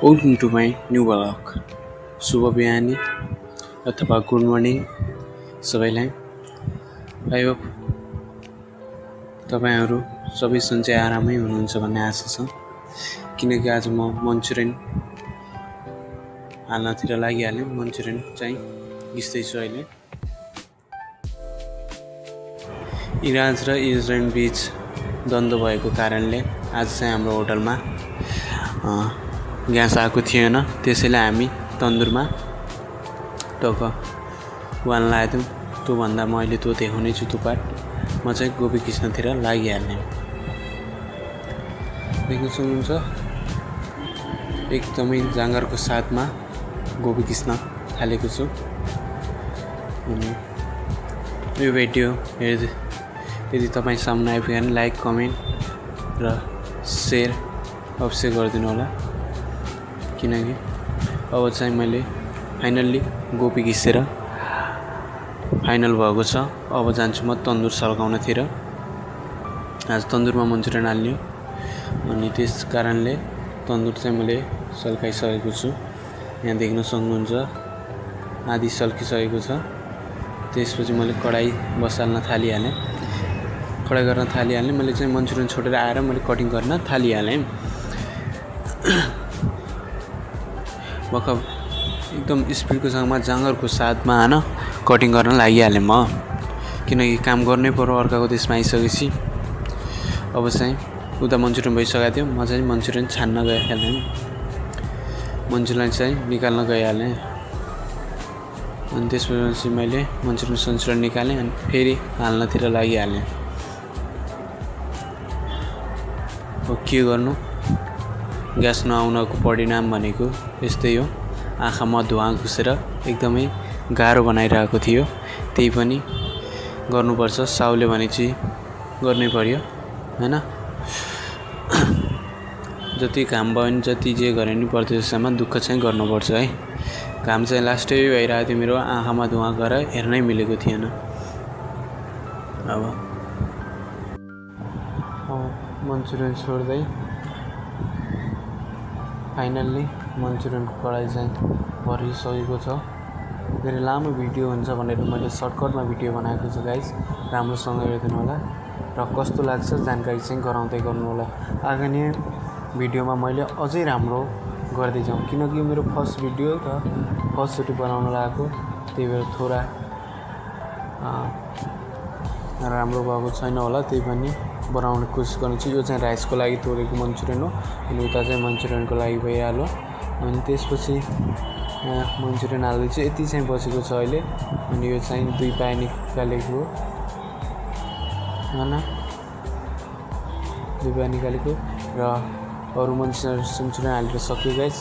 Welcome to my new vlog. शुभ बिहानी अथवा गुड मर्निङ सबैलाई। आई होप तपाईहरु सबै सन्चै आरामै हुनुहुन्छ भन्ने आशा छ, किनकि आज म मन्चुरियन हाल्नतिर लागिहालेँ। मन्चुरियन चाहिँ घिस्दैछु अहिले। इरान र इजरायल बीच द्वन्द्व भएको कारणले आज चाहिँ हाम्रो होटलमा ग्यास आएको थिएन, त्यसैले हामी तन्दुरमा टक वान लाएको थियौँ। त्यो भन्दा म अहिले त्यो देखाउने छु। त्यो पार्ट म चाहिँ गोपी कृष्णतिर लागिहाल्ने। देख्न सक्नुहुन्छ एकदमै जाँगरको साथमा गोपी कृष्ण हालेको छु। अनि यो भिडियो यदि तपाईँ सामने आइपुग्यो भने लाइक, कमेन्ट र शेयर अवश्य गरिदिनु होला, किनकि अब चाहिँ मैले फाइनल्ली गोपी घिसेर फाइनल भएको छ। अब जान्छु म तन्दुर सल्काउनतिर। आज तन्दुरमा मन्चुरियन हाल्ने, अनि त्यस कारणले तन्दुर चाहिँ मैले सल्काइसकेको छु। यहाँ देख्न सक्नुहुन्छ आधी सल्किसकेको छ। त्यसपछि मैले कडाई बसाल्न थालिहालेँ। कडाई गर्न थालिहालेँ। मैले चाहिँ मन्चुरियन छोडेर आएर मैले कटिङ गर्न थालिहालेँ। भर्खर एकदम स्पिडको सँगमा जाँगरको साथमा हैन कटिङ गर्न लागिहालेँ म, किनकि काम गर्नै पर्यो अर्काको देशमा आइसकेपछि। अब चाहिँ उता मन्चुरियन भइसकेको थियो, म चाहिँ मन्चुरियन छान्न गइहालेँ। मन्चुरियन चाहिँ निकाल्न गइहालेँ। अनि त्यसपछि मैले मन्चुरियन निकालेँ अनि फेरि हाल्नतिर लागिहालेँ। अब के गर्नु, ग्यास नआउनको परिणाम भनेको यस्तै हो। आँखामा धुवा घुसेर एकदमै गाह्रो बनाइरहेको थियो। त्यही पनि गर्नुपर्छ, साउले भनेपछि गर्नै पर्यो हैन। जति घाम भयो भने जति जे गरे नि प्रत्यक्षमा दुःख चाहिँ गर्नुपर्छ है। घाम चाहिँ लास्टै भइरहेको थियो मेरो, आँखामा धुवा गएर हेर्नै मिलेको थिएन। अब मन्चुरियन छोड्दै फाइनल्ली मन्चुरियनको कडाई चाहिँ भरिसकेको छ। धेरै लामो भिडियो हुन्छ भनेर मैले सर्टकटमा भिडियो बनाएको छु गाइस, राम्रोसँग हेरिदिनु होला र कस्तो लाग्छ जानकारी चाहिँ गराउँदै गर्नु होला। आगामी भिडियोमा मैले अझै राम्रो गर्दै जाउँ, किनकि यो मेरो फर्स्ट भिडियो र फर्स्टचोटि बनाउन लागेको, त्यही भएर थोडा राम्रो भएको छैन होला। त्यही पनि बनाउने कोसिस गर्छु। यो चाहिँ राइसको लागि तोडेको मन्चुरियन हो, अनि उता चाहिँ मन्चुरियनको लागि भइहाल्यो। अनि त्यसपछि मन्चुरियन हाल्दैछु। यति चाहिँ बसेको छ अहिले। अनि यो चाहिँ 2 पाए निकालेको हैन, 2 पाए निकालेको र अरू मन्चुरियन हालेर सक्यो गाइस।